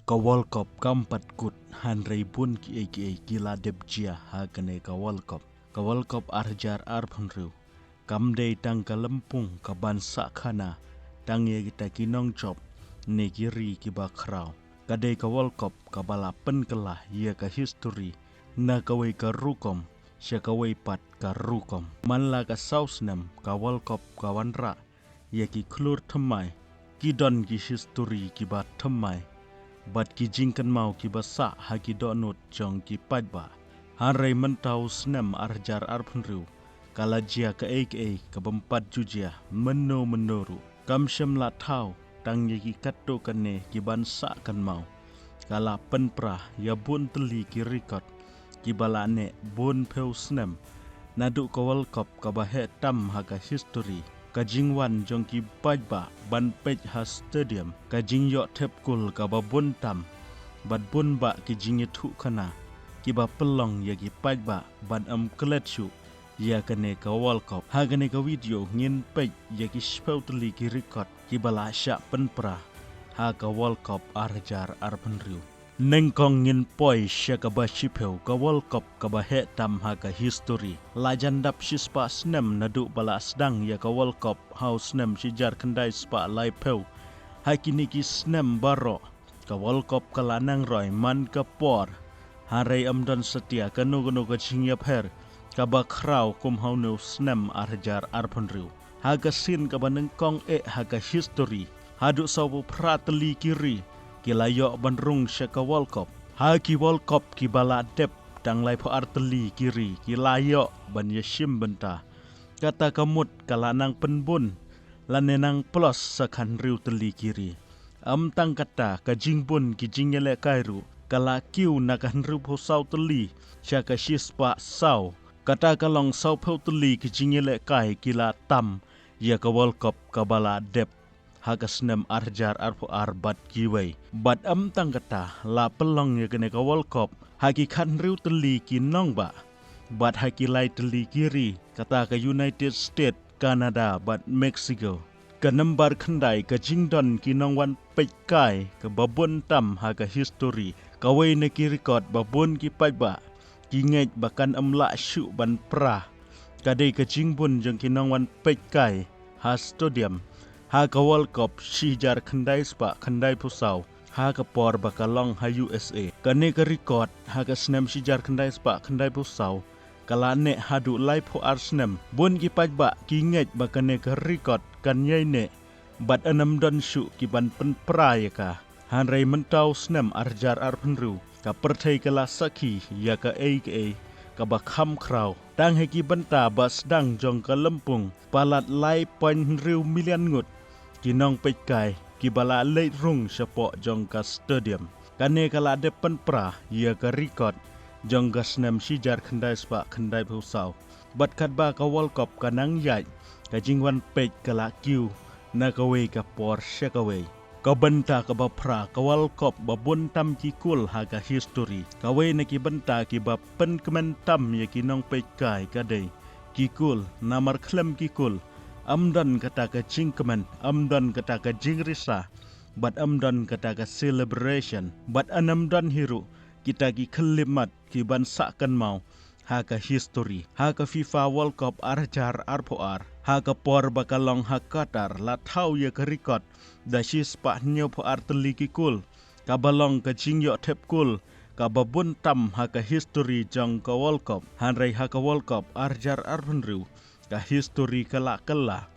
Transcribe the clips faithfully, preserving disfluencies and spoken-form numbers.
Ka World Cup kam pat kut, hynrei bun kiei kiei ki la dep jia ha kane ka World Cup. Ka World Cup ar hajar arphew hynriew kam dei tang ka lympung ka ban sah khana tang ïa kita ki nongjop ne ki ri kiba khraw. Ka dei ka World Cup kaba la pynkylla ïa ka history na kawei ka rukom sha kawei pat ka rukom. Man la ka saw snem ka World Cup ka wanrah ïa ki khlur thymmai, ki don ki history kiba thymmai bad ki jingkynmaw kiba sah ha ki dohnud jong ki paidbah. Hynrei mynta u snem ar hajar arphew hynriew ka la jia kaei kaei kabym pat ju jia mynno mynno ruh. Kam shym la thaw tang ïa ki katto katne ki ban sah kynmaw. Ka la pynpra ïa bun tylli ki record kiba la neh bun phew snem naduh ka World Cup kaba heh tam ha ka history. Ka jingwan jong ki paidbah ban peit ha stadium, ka jingïoh thep kul kaba bun tam bad bun bah ki jingïathuh khana kiba pynlong ïa ki paidbah ban ym klet shuh ïa kane ka World Cup. Ha kane ka video ngin peit ïa ki shiphew tylli ki record kiba la shah pynpra ha ka World Cup ar hajar arphew hynriew. Nyngkong ngin poi sha kaba shiphew, ka World Cup kaba heh tam ha ka history. La jan dap shispah snem naduh ba la sdang ïa ka World Cup ha u snem shi hajar khyndai spah laiphew. Ha kine ki snem baroh ka World Cup ka la nang roi man ka por, hynrei ym don satia kano kano ka jingïapher kaba khraw kum ha une u snem ar hajar arphew hynriew. Ha ka sien kaba nyngkong eh ha ka history, haduh sawphew phra tylli ki ri ki la ïoh ban rung sha ka World Cup. Ha ki World Cup kiba la dep, tang laiphew ar tylli ki ri ki la ïoh ban ïashim bynta. Kata ka mut ka la nang pynbun lane nang plus sa ka hynriew tylli ki ri. Ym tang kata, ka jingbun ki jingïalehkai ruh ka la kiew na ka hynriewphew saw tylli sha ka shispah saw. Kata ka long sawphew tylli ki jingïalehkai ki la tam ïa ka World Cup kaba la dep ha ka snem ar hajar arphew ar bad kiwei. Bad ym tang kata, la pynlong ïa kane ka World Cup ha ki khathynriew tylli ki nongbah bad ha ki lai tylli ki ri, kata ka United States, Canada bad Mexico. Ka nambar khyndai, ka jingdon ki nongwan peit kai kaba bun tam ha ka history. Kawei na ki record ba bun ki paidbah ki ngeit ba kan ym lah shuh ban pra ka dei ka jingbun jong ki nongwan peit kai ha stadium ha ka World Cup shi hajar khyndai spah khyndaiphew saw, ha ka por ba ka long ha U S A. Kane ka record ha ka snem shi hajar khyndai spah khyndaiphew saw ka la neh haduh laiphew ar snem. Bun ki paidbah ki ngeit ba kane ka record kan ïai neh bad yn ym don shuh ki ban pynpra ïa ka. Hynrei mynta u snem ar hajar arphew hynriew, ka pyrthei ka la sakhi ïa kaei kaei kaba kham khraw. Tang ha ki bynta ba sdang jong ka lympung, palat lai point hynriew million ngut ki nongpeit kai kiba la leit rung shapoh jong ka stadium. Kane ka la dep pynpra ïa ka record jong ka snem shi hajar khyndai spah khyndaiphew saw. Bad katba ka World Cup ka nang ïaid, ka jingwan peit ka la kiew na kawei ka por sha kawei. Ka bynta kaba phra, ka World Cup ba bun tam ki kul ha ka history. Kawei na ki bynta kiba pynkmen tam ïa ki nongpeit kai ka dei ki kul, namar khlem ki kul ym don kata ka jingkmen, ym don kata ka jingrisa, bad ym don kata ka celebration, bad yn ym don hi ruh kita ki khyllipmat ki ban sah kynmaw ha ka history. Ha ka FIFA World Cup ar hajar arphew ar, ha ka por ba ka long ha Qatar, la thaw ïa ka record da shispah hynñiewphew ar tylli ki kul, kaba long ka jingïoh thep kul kaba bun tam ha ka history jong ka World Cup. Hynrei ha ka World Cup ar hajar arphew hynriew, ka history ka la kylla.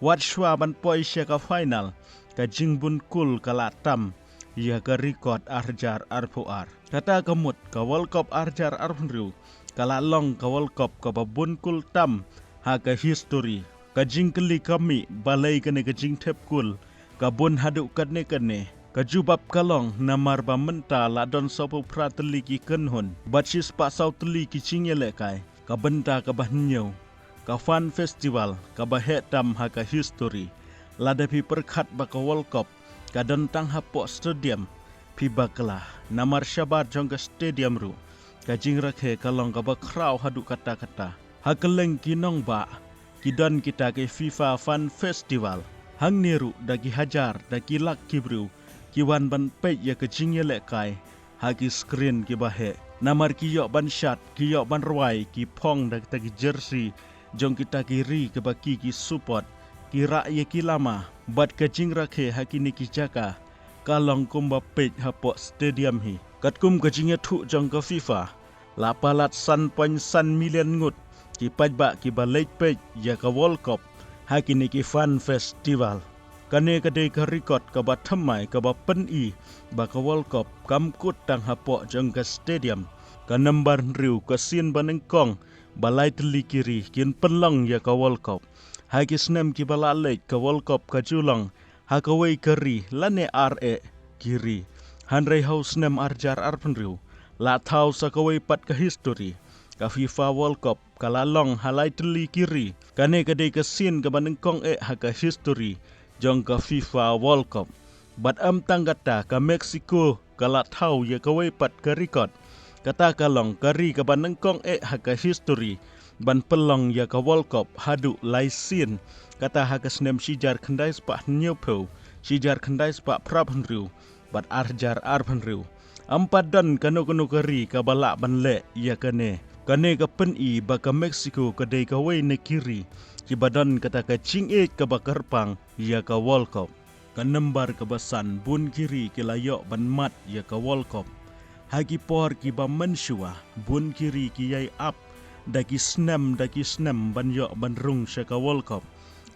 Wat shuwa ban poi sha ka final, ka jingbun kul ka la tam ïa ka record ar hajar arphew ar. Kata ka mut, ka World Cup ar hajar arphew hynriew ka la long ka World Cup kaba bun kul tam ha ka history. Ka jingkylli ka mih, balei kane ka jingthep kul ka bun haduh katne katne? Ka jubab ka long namar ba mynta la don sawphew phra tylli ki kynhun bad shispah saw tylli ki jingïalehkai. Ka bynta kaba hynñiew, ka Fan Festival kaba heh tam ha ka history. Lada phi pyrkhat ba ka World Cup ka don tang hapoh stadium, phi bakla, namar shabar jong ka stadium ruh ka jingrakhe ka long kaba khraw haduh katta katta. Ha kylleng ki nongbah ki don kita ki FIFA Fan Festival. Hangne ruh da ki hajar, da ki lak ki briew ki wan ban peit ïa ka jingïalehkai ha ki screen kiba heh. Namar ki ïoh ban shad, ki ïoh ban rwai, ki phong da kita ki jersey jong kita ki ri kiba ki ki support, ki rah ïa ki lama bad ka jingrakhe ha kine ki jaka ka long kumba peit hapoh stadium hi. Katkum ka jingïathuh jong ka FIFA, la palat san point san million ngut ki paidbah kiba leit peit ïa ka World Cup ha kine ki fan festival. Kane ka dei ka record kaba thymmai kaba pyni ba ka World Cup kam kut tang hapoh jong ka stadium. Ka number hynriew, ka sien ba nyngkong ba lai tylli ki ri kin pynlong ïa ka World Cup. Ha ki snem kiba la leit, ka World Cup ka ju long ha kawei ka ri lane ar eh ki ri. Hynrei ha u snem ar hajar arphew hynriew la thaw sa kawei pat ka history. Ka FIFA World Cup ka la long ha lai tylli ki ri. Kane ka dei ka sien kaba nyngkong eh ha ka history jong ka FIFA World Cup. Bad ym tang kata, ka Mexico ka la thaw ïa kawei pat ka record. Kata ka long ka ri kaba nyngkong eh ha ka history ban pynlong ïa ka World Cup haduh lai sien. Kata ha ka snem shi hajar khyndai spah hynñiewphew, shi hajar khyndai spah phraphew hynriew bad ar hajar arphew hynriew. Ym pat don kano kano ka ri kaba lah ban leh ïa kane. Kane ka pyni ba ka Mexico ka dei kawei na ki ri kiba don kata ka jingïeit kaba kyrpang ïa ka World Cup. Ka number kaba san, bun ki ri ki la ïoh ban mad ïa ka World Cup. Ha ki por kiba mynshuwa, bun ki ri ki ïai ap da ki snem da ki snem ban ïoh ban rung sha ka World Cup.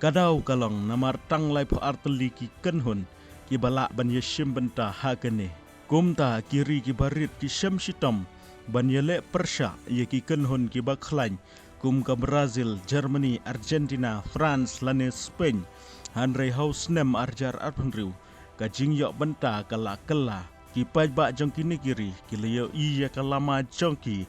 Ka daw ka long namar tang laiphew ar tylli ki kynhun kiba lah ban ïashim bynta ha kane. Kumta ki ri kiba rit ki shem shitom ban ïaleh pyrshah ïa ki kynhun kiba khlaiñ kum ka Brazil, Germany, Argentina, France lane Spain. Hynrei ha u snem ar hajar arphew hynriew, ka jingïoh bynta ka la kylla. Ki paidbah jong kine ki ri ki la ïohi ïa ka lama jong ki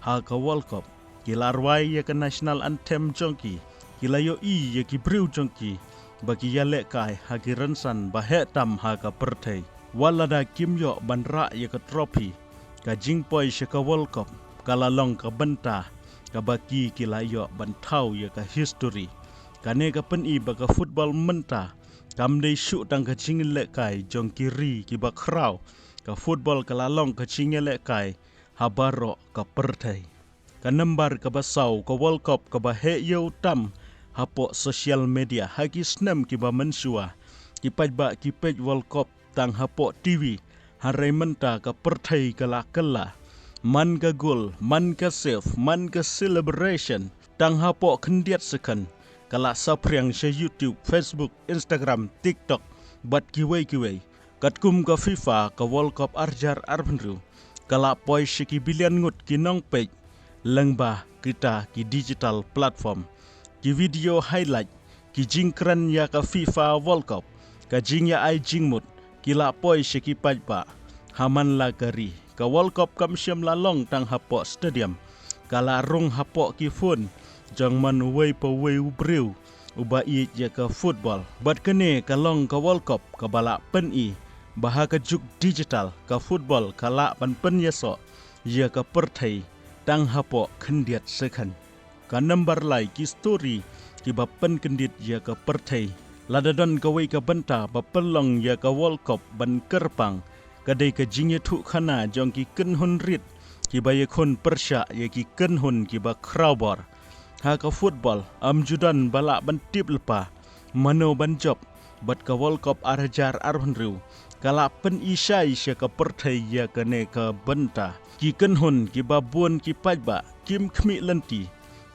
ha ka World Cup. Ki la rwai ïa ka national anthem jong ki. Ki la ïohi ïa ki briew jong ki ba ki ïalehkai ha ki rynsan ba heh tam ha ka pyrthei. Wat lada kim ïoh ban rah ïa ka trophy, ka jingpoi sha ka World Cup ka la long ka bynta kaba ki ki la ïoh ban thaw ïa ka history. Kane ka pyni ba ka football mynta kam dei shuh tang ka jingïalehkai jong ki ri kiba khraw. Ka football ka la long ka jingïalehkai ha baroh ka pyrthei. Ka number kaba saw, ka World Cup kaba heh ïew tam hapoh social media. Ha ki snem kiba mynshuwa, ki paidbah ki peit World Cup tang hapoh T V. Hynrei mynta ka pyrthei ka la kylla. Man ka goal, man ka save, man ka celebration, tang hapoh khyndiat second ka la saphriang sha YouTube, Facebook, Instagram, TikTok bad kiwei kiwei. Katkum ka FIFA, ka World Cup ar hajar arphew hynriew ka la poi sha ki billion ngut ki nongpeit lyngba kita ki digital platform. Ki video highlight, ki jingkren ïa ka FIFA World Cup, ka jingïa-ai jingmut, ki la poi sha ki paidbah ha man la ka ri. Ka World Cup kam shym la long tang hapoh stadium, ka la rung hapoh ki phone jong man uwei pa uwei u briew uba ïeit ïa ka football. Bad kane ka long ka World Cup kaba la pyni ba ha ka juk digital, ka football ka lah ban pynïasoh ïa ka pyrthei tang hapoh khyndiat second. Ka number lai, ki story kiba pynkyndit ïa ka pyrthei. Lada don kawei ka bynta ba pynlong ïa ka World Cup ban kyrpang, ka dei ka jingïathuhkhana jong ki kynhun rit kiba ïakhun pyrshah ïa ki kynhun kiba khraw bor. Ha ka football, ym ju don ba lah ban tip lypa mano ban jop, bad ka World Cup ar hajar arphew hynriew ka la pyni shai sha ka pyrthei ïa kane ka bynta. Ki kynhun kiba bun ki paidbah kim khmih lynti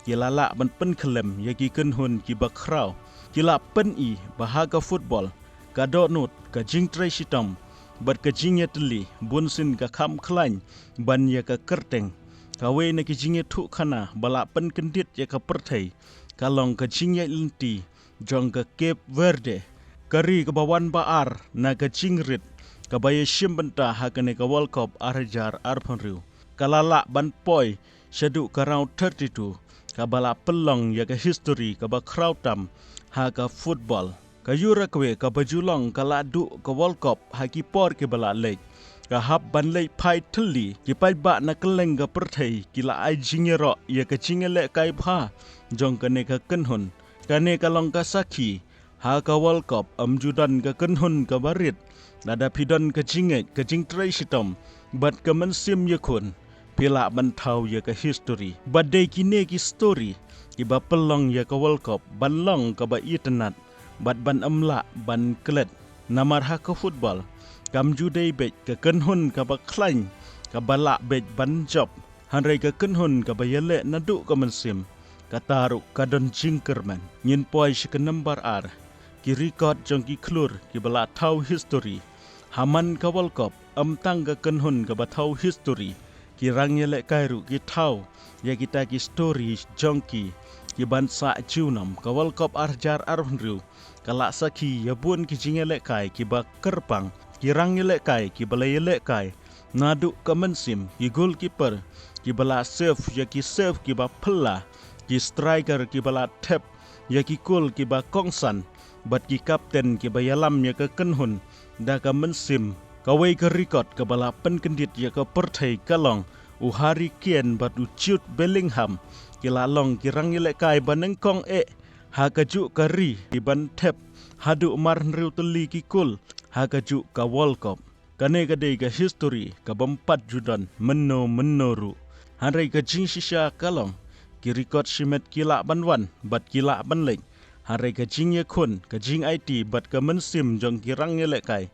ki la lah ban pynkhyllem ïa ki kynhun kiba khraw. Ki la pyni ba ha ka football, ka dohnud, ka jingtrei shitom bad ka jingïatylli bunsien ka kham khlaiñ ban ïa ka kyrteng. Kawei na ki jingïathuhkhana ba la pynkyndit ïa ka pyrthei ka long ka jingïaid lynti jong ka Cape Verde, ka ri kaba wan ba ar na ka jingrit kaba ïashim bynta ha kane ka World Cup ar hajar arphew hynriew. Ka la lah ban poi shaduh ka round thirty-two, kaba la pynlong ïa ka history kaba khraw tam ha ka football. Ka Uruguay kaba ju long ka la duh ka World Cup ha ki por kiba la leit. Ka hap ban leit phai thylli. Ki paidbah na kylleng ka pyrthei ki la ai jingïaroh ïa ka jingïalehkai bha jong kane ka kynhun. Kane ka long ka sakhi, ha ka World Cup ym ju don ka kynhun kaba rit Lada phi don ka jingngeit, ka jingtrei shitom bad ka mynsiem ïakhun, phi lah ban thaw ïa ka history. Bad dei kine ki story kiba pynlong ïa ka World Cup ban long kaba itynnad bad ban ym lah ban klet. Namar ha ka football kam ju dei beit ka kynhun kaba khlaiñ kaba lah beit ban jop, hynrei ka kynhun kaba ïaleh naduh ka mynsiem, kata ruh ka don jingkyrmen. Ngin poi sha ka number ar, ki record jong ki khlur kiba la thaw history. Ha man ka World Cup, ym tang ka kynhun kaba thaw history, ki rangïalehkai ruh ki thaw ïa kita ki story jong ki, ki ban sah junom. Ka World Cup ar hajar arphew hynriew ka la sakhi ïa bun ki jingïalehkai kiba kyrpang, ki rangïalehkai kiba la ïalehkai naduh ka mynsiem, ki goalkeeper kiba la save ïa ki save kiba phylla, ki striker kiba la thep ïa ki kol kiba kongsan, bad ki kapten kiba ïalam ïa ka kynhun da ka mynsiem. Kawei ka record kaba la pynkyndit ïa ka pyrthei ka long u Harry Kane bad u Jude Bellingham, ki la long ki rangïalehkai ba nyngkong eh ha kajuh ka ri, ki ban thep haduh mar hynriew tylli ki kol ha kajuh ka World Cup. Kane ka dei ka history kaba ym pat ju don mynno mynno ruh. Hynrei ka jingshisha ka long, ki record shimet ki lah ban wan bad ki lah ban leit, hynrei ka jingïakhun, ka jingaiti bad ka mynsiem jong ki rangïalehkai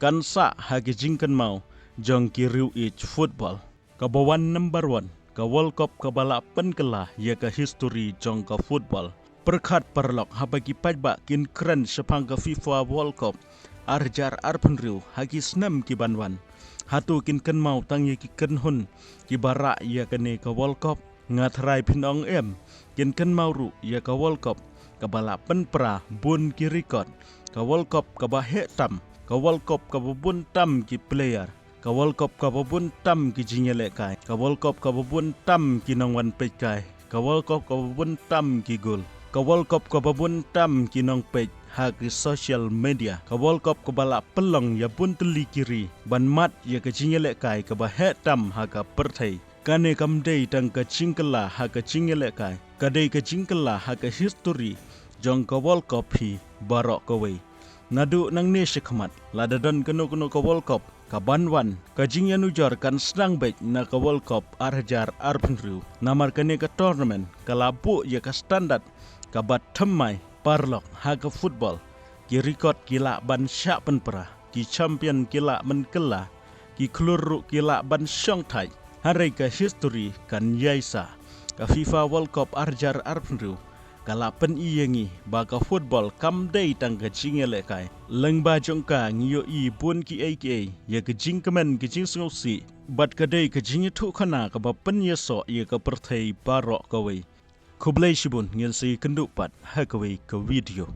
kan sah ha ki jingkynmaw jong ki riew ïeit football. Kaba wan number one, ka World Cup kaba la pynkylla ïa ka history jong ka football. Pyrkhat paralok, haba ki paidbah kin kren shaphang ka FIFA World Cup ar hajar arphew hynriew ha ki snem ki ban wan, hato kin kynmaw tang ïa ki kynhun kiba rah ïa kane ka World Cup? Nga tharai phin ong em, kin kynmaw ruh ïa ka World Cup kaba la pynpra bun ki record, ka World Cup kaba heh tam, ka World Cup kaba bun tam ki player, ka World Cup kaba bun tam ki jingïalehkai, ka World Cup kaba bun tam ki nongwan peitkai, ka World Cup kaba bun tam ki gol, ka World Cup kaba bun tam ki nongpeit ha ki social media, ka World Cup kaba la pynlong ïa bun tylli ki ri ban mad ïa ka jingïalehkai kaba heh tam ha ka pyrthei. Kane kam dei tang ka jingkylla ha ka jingïalehkai, ka dei ka jingkylla ha ka history jong ka World Cup hi baroh kawei. Naduh nangne shakhmat, lada don kano kano ka World Cup ka ban wan, ka jingïanujor kan sdang beit na ka World Cup ar hajar arphew hynriew. Namar kane ka tournament ka la buh ïa ka standard kaba thymmai paralok ha ka football. Ki record ki lah ban shah pynpra, ki champion ki lah ban kylla, ki khlur ruh ki lah ban shong thait. Hynrei ka history kan ïai sah. Ka FIFA World Cup ar hajar arphew hynriew ka la pyni ïa ngi ba ka football kam dei tang ka jingïalehkai. Lyngba jong ka ngi ïohi bun kiei kiei ïa ka jingkmen, ka jingsngewsih bad ka dei ka jingïathuhkhana kaba pynïasoh ïa ka pyrthei baroh kawei. Khublei shibun, ngin sa ïakynduh pat ha kawei ka video.